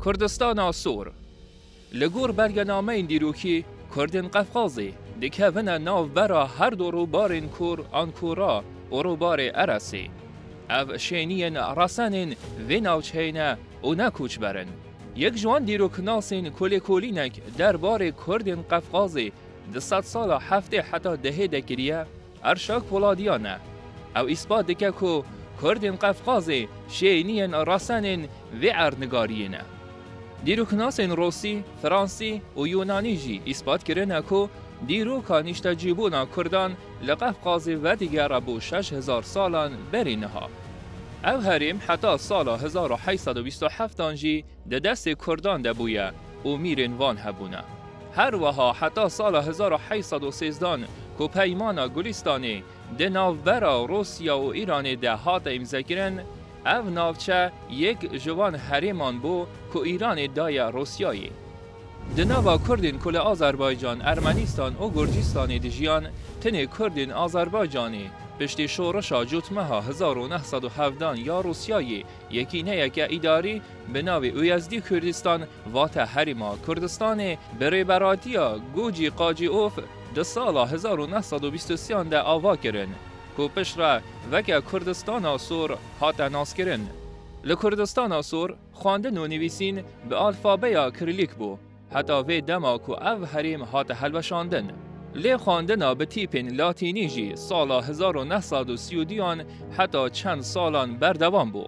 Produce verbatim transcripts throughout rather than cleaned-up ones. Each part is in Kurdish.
Kurdistana Sor. Li gor belgenameyên dîrokî, Kurdên Qefqazê dikevine navbera her du rûbarên Kor an Kora û rûbarê Eresê. Ev şêniyên resenên vê navçeyê ne û ne koçber in. Yek ji wan dîroknasên ku lêkolînek derbarê Kurdên Qefqazê di sedsala heftê heta dehê de kiriye, Erşak Poladiyan e. Ew îspat dike ku Kurdên Qefqazê şêniyên resenên vê erdnigariyê ne. Dîroknasên Rûsî, Fransî û Yûnanî jî îspat kirine ku dîroka nîştecîbûna Kurdan li Qefqazê vedigere bo şeş hezar salan berî niha. Ev herêm heta sala hezar û heyt sed û bîst û heftan jî di destê Kurdan de bûye û mîrên van hebûne. Her wiha heta sala hezar û heyt sed û sêzdan ku Peymana Gulîstanê di navbera Rûsya û Îranê de hate îmzekirin, ev navçe yek ji van herêman bû ku Îranê daye Rûsyayê. Di nava Kurdên ku li Azerbaycan, Ermenîstan û Gurcîstanê dijiyan, tenê Kurdên Azerbaycanê piştî şorişa cotmeha hezar û neh sed û hevdan ya Rûsyayê yekîneyeke îdarî bi navê Uyezdî Kurdistan, vate Herêma Kurdistanê, bi rêberatiya Gocî Qacîof di sala hezar û neh sed û bîst û sêyan de ava kirin, ku piştre weke Kurdistana Sor hate naskirin. Li Kurdistana Sor xwendin û nivîsîn bi alfabeya Kirilîk bû. Heta vê dema ku ev herêm hate helweşandin. Lê xwendina bi tîpên latînî jî sala hezar û neh sed û sî û duyan heta çend salan berdewam bû.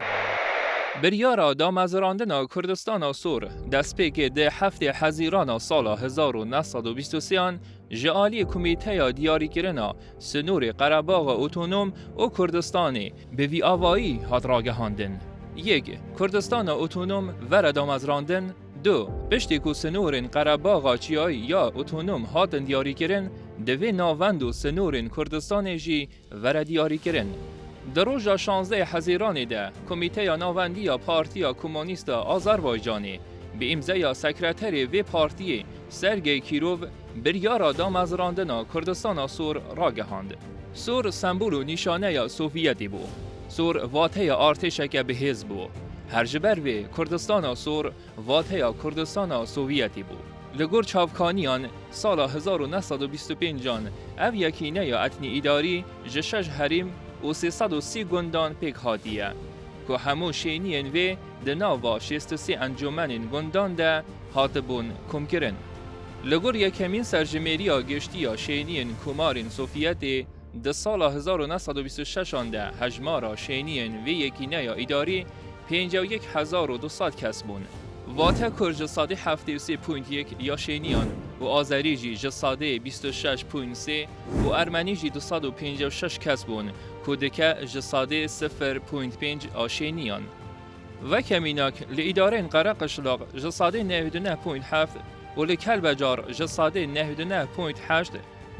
Biryara damezirandina Kurdistana Sor destpêkê di heftê Hezîrana sala hezar û neh sed û bîst û sêyan ji alî Komîteya Diyarîkirina Sinorê Qerebaxa Otonom û Kurdistanê bi vî avayî hat ragihandin. Yek, Kurdistana Otonom were damezrandin, Du, piştî ku sinorên Qerebaxa Çiyayî ya Otonom hatin diyarîkirin, divê navend û sinorên Kurdistanê jî were diyarîkirin. Di roja şazdehê Hezîranê de Komîteya Navendî ya Partiya Komunîst a Azerbaycanê bi îmzeya sekreterê vê partiyê Sergey Kîrov biryara damezrandina Kurdistana Sor ragihand. Sor sembol û nîşaneya Sovyetê bû. Sor vateya artêşeke bihêz bû. Her ji ber vê Kurdistana Sor vateya Kurdistana Sovyetê bû. Li gor çavkaniyan, sala hezar û neh sed û bîst û pêncan ev yekîneya etnî-îdarî ji şeş herêm û sê sed û sî gundan pêk hatiye, ku hemû şêniyên vê di nava şêst û sê encûmenên gundan de hatibûn komkirin. Li gor yekemîn serjimêriya giştî ya şêniyên Komarên Sovyetê, Di sala hezar û neh sed û bîst û şeşan de hejmara şêniyên vê yekîneya îdarî pêncî û yek hezar û du sed kes bûn. Vate Kurd ji sedê heftê û sê point yek ya şêniyan û Azerî jî ji sedê bîst û şeş point sê û Ermenî jî du sed û pêncî û şeş kes bûn, ku dike ji sedê sifir point pênc a şêniyan. Veke mînak, li îdareyên Qereqişlaq ji sedê nehêd û neh point heft û li Kelbecar ji sedê nehêd û neh point heşt,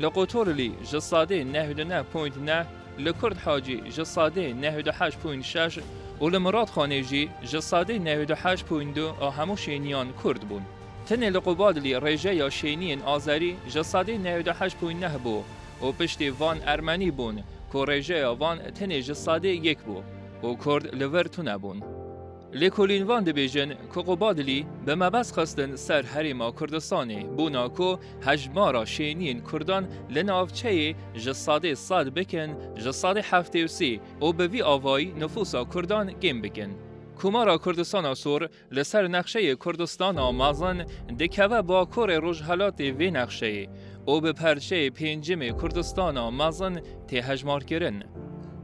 li Qotorlî ji sedê nehêd û neh point neh, li Kurd Hacî ji sedê nehêd û heşt point şeş û li Miratxanê jî ji sedê nehêd û heşt point du a hemû şêniyan Kurd bûn. Tenê li Qubadlî rêjeya şêniyên Azerî ji sedê nehêd û heşt point neh bû û piştî van Ermenî bûn ku rêjeya van tenê ji sedê yek bû û Kurd li vir tune bûn. Lêkolîn van dibêjin ku Qubadlî bi mebest xistin ser Herêma Kurdistanê bûna ku hejmara şêniyên Kurdan li navçeyê ji sedê sed bikin ji sedê heftê û sê û bi vî avayî nifûsa Kurdan kêm bikin. Komara Kurdistana Sor li ser nexşeyê Kurdistana Mezin dikeve bakurê rojhelatê vê nexşeyê û bi perçeyê pêncimê Kurdistana Mezin tê hejmarkirin.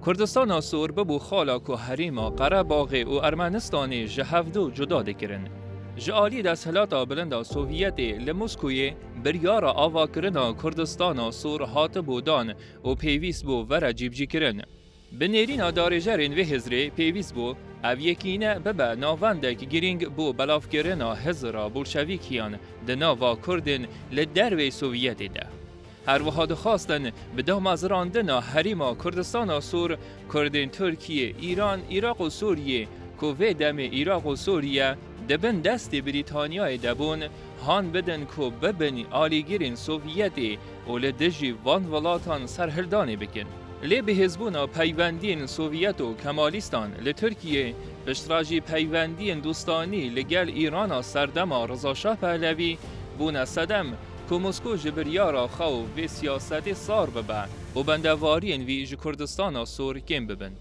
Kurdistana Sor bibû xala ku herêma Qerebaxê û Ermenistanê ji hevdu cuda dikirin. Ji alî desthilata bilind a Sovyetê li Moskoyê biryara avakirina Kurdistana Sor hatibû dan û pêwîst bû were cîbicîkirin. Bi nêrîna darêjerên vê hizrê pêwîst bû ev yekîne bibe navendek girîng bo belavkirina hizra bolşevîkiyan di nava Kurdên li derveyî Sovyetê de. Her wiha dixwastin bi damezrandina herêma Kurdistana Sor Kurdên Tirkiyê, Îran, Iraq û Sûriyê ku vê demê Iraq û Sûriye di bin destê Brîtanyayê de bûn, han bidin ku bibin alîgirên Sovyetê û li dijî van welatan serhildanê bikin. Lê bihêzbûna peywendiyên Sovyet û Kemalîstan li Tirkiyê Piştre jî peywendiyên dostanî li gel Îrana serdema Riza Şah Pehlevî bûne sedem ku Mosko ji biryara xwe û vê siyasetê sar bibe û bendewariyên vî ji Kurdistana Sor kêm bibin.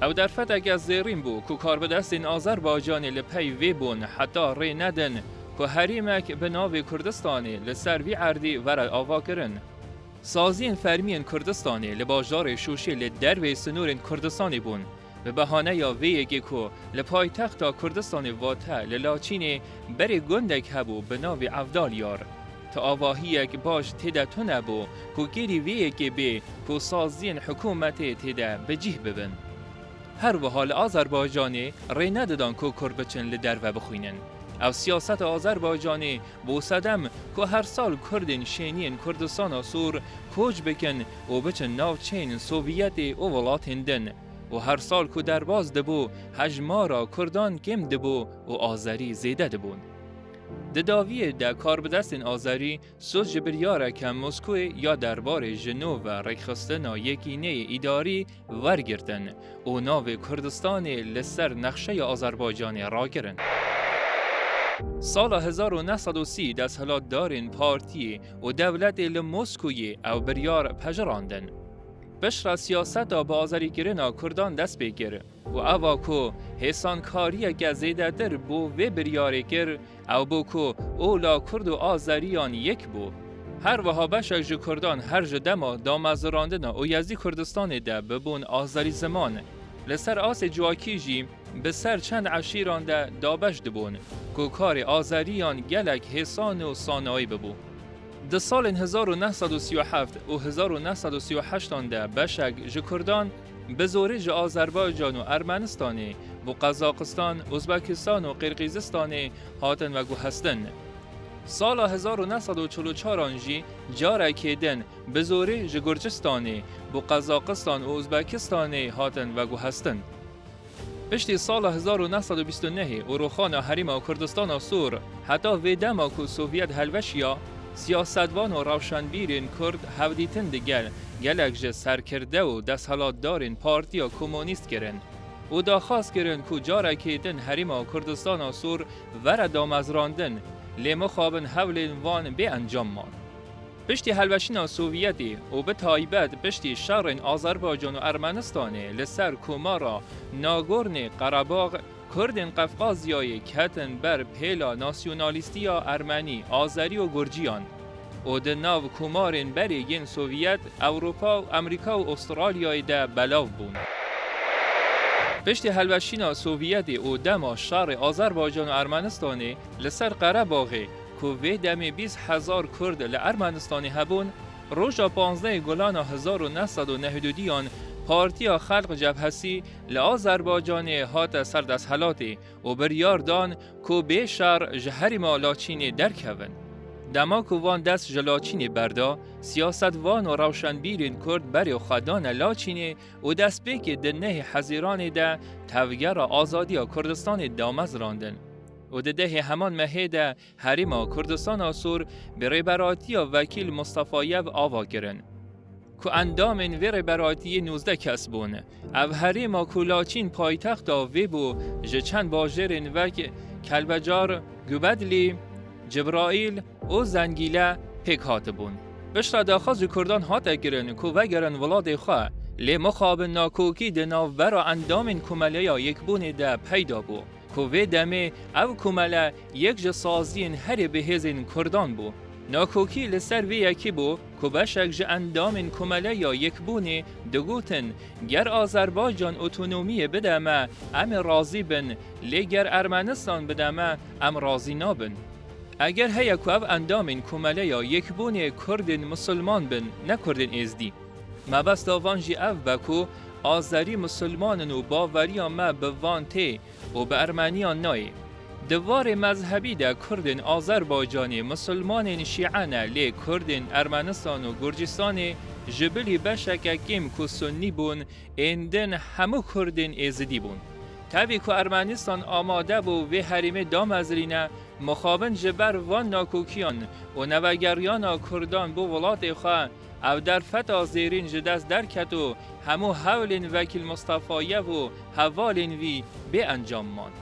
Ew derfeteke zêrîn bû ku karbidestên Azerbaycanê li pey vê bûn heta rê nedin ku herêmek bi navê Kurdistanê li ser vî erdî were avakirin. Saziyên fermiyên Kurdistanê li bajarê Şûşê li dervê sînorên Kurdistanê bûn. Bi behaneya vê yekê ku li paytexta Kurdistanê vate li Laçînê berê gundek hebû bi navê Evdaliyar. Ti avahiyek baş tê de tune bû ku kêrî vê yekê bê ku saziyên hikûmetê tê de bi cih bibin. Her wiha li Azerbaycanê rê nedidan ku Kurd biçin li derve bixwînin. Ev siyaseta Azerbaycanê bû sedem ku her sal Kurdên şêniyên Kurdistana Sor koç bikin û biçin navçeyên Sovyetê û welatên din û her sal ku derbas dibû, hejmara Kurdan kêm dibû û Azerî zêde dibûn. Di dawiyê de karbidestên Azerî soz ji biryareke Moskoyê ya derbarê ji nû ve rêkxistina yekîneyê îdarî wergirtin û navê Kurdistanê li ser nexşeya Azerbaycanê rakirin. Sala hezar û neh sed û sî desthilatdarên partiyê û dewletê li Moskoyê ew biryar pejirandin. Piştre siyaseta bi azerîkirina Kurdan dest pê kir û eva ku hêsankariyeke zêdetir bo vê biryarê kir, ew bû ku ola Kurd û Azeriyan yek bû. Her wiha beşek ji Kurdan her ji dema damezirandina û Yezî Kurdistanê de bibûn Azerî ziman. Li ser asê civakî jî bi ser çend eşîran de dabeş dibûn ku karê Azeriyan gelek hêsan û sanayî bibû. Di salên hezar û neh sed û sî û heft û hezar û neh sed û sî û heştan de beşek ji Kurdan bi zorê ji Azerbaycan û Ermenistanê bo Qezaqistan, Uzbekistan û Qirgizistanê hatin veguhestin. Sala hezar û neh sed û çil û çaran jî carekê din bi zorê ji Gurcistanê bo Qezaqistan û Uzbekistanê hatin veguhestin. Piştî sala hezar û neh sed û bîst û nehê û rûxana Herêma Kurdistana Sor, heta vê dema ku Sovyet helweşiya, siyasetvan û rewşenbîrên Kurd hevdîtin digel gelek ji serkirde û desthilatdarên Partiya Komunîst kirin û daxwaz kirin ku carekê din Herêma Kurdistana Sor were damezrandin, lê mixabin hewlên wan bê encam man. Piştî helweşîna Sovyetê û bi taybet piştî şerên Azerbaycan û Ermenistanê li ser komara Nagorno-Karabağ, Kurdên Qefqazyayê ketin ber pêla nasyonalîstiya Ermenî, Azerî û Gurciyan û di nav komarên berê yên Sovyet, Ewropa û Amerîka û Astralyayê de belav bûn. Piştî helweşîna Sovyetê û dema şerê Azerbaycan û Ermenistanê li ser Qerebaxê, ku vê demê bîst hezar Kurd li Ermenistanê hebûn, roja panzdehê Gulana hezar û neh sed û nehêd û duyan Partiya Xelq Cebhesî li Azerbaycanê hate ser desthilatê û biryar dan ku bê şer ji herêma Laçînê derkevin. Dema ku van dest ji Laçînê berda, siyasetvan û rewşenbîrên Kurd berê xwe dane Laçînê û destpêkê di nehê Hezîranê de Tevgera Azadiya Kurdistanê damezrandin û di dehê heman mehê de Herêma Kurdistana Sor bi rêberatiya Vekîl Mustafayev ava kirin, ku endamên vê rêberatiyê nûzdeh kes bûn. Ev herêma ku Laçîn paytexta vê bû, ji çend bajêrên wek Kelbecar, Gubedlî, Cibraîl û Zengîle pêk hatibûn. Piştre daxwaz ji Kurdan hate kirin ku vegerin welatê xwe, lê mixabin nakokî di navbera endamên Komeleya Yekbûnê de peyda bû. Ku vê demê ev komele yek ji saziyên herê bihêzên Kurdan bû. Nakokî li ser vê yekê bû ku beşek ji endamên Komeleya Yekbûnê digotin, ger Azerbaycan otonomiyê bide me, em ê razî bin, lê ger Ermenistan bide me, em razî nabin. Eger heye ku ev endamên Komeleya Yekbûnê Kurdên Misilman bin, ne Kurdên Êzdî. Mebesta van jî ev be ku Azerî Misilman in û baweriya me bi van tê, û bi Ermeniyan nayê. Di warê mezhebî de Kurdên Azerbaycanê Misilmanên Şîe ne, lê Kurdên Ermenistan û Gurcistanê ji bilî beşeke kêm ku Sunnî bûn, ên din hemû Kurdên Êzidî bûn. Tevî ku Ermenistan amade bû vê herêmê damezrîne, Mixabin ji ber van nakokiyan û nevegeriyana Kurdan bo welatê xwe, ev derfeta zêrîn ji dest derket û hemû hewlên Wekîl Mistefayev û hevalên wî bê encam man.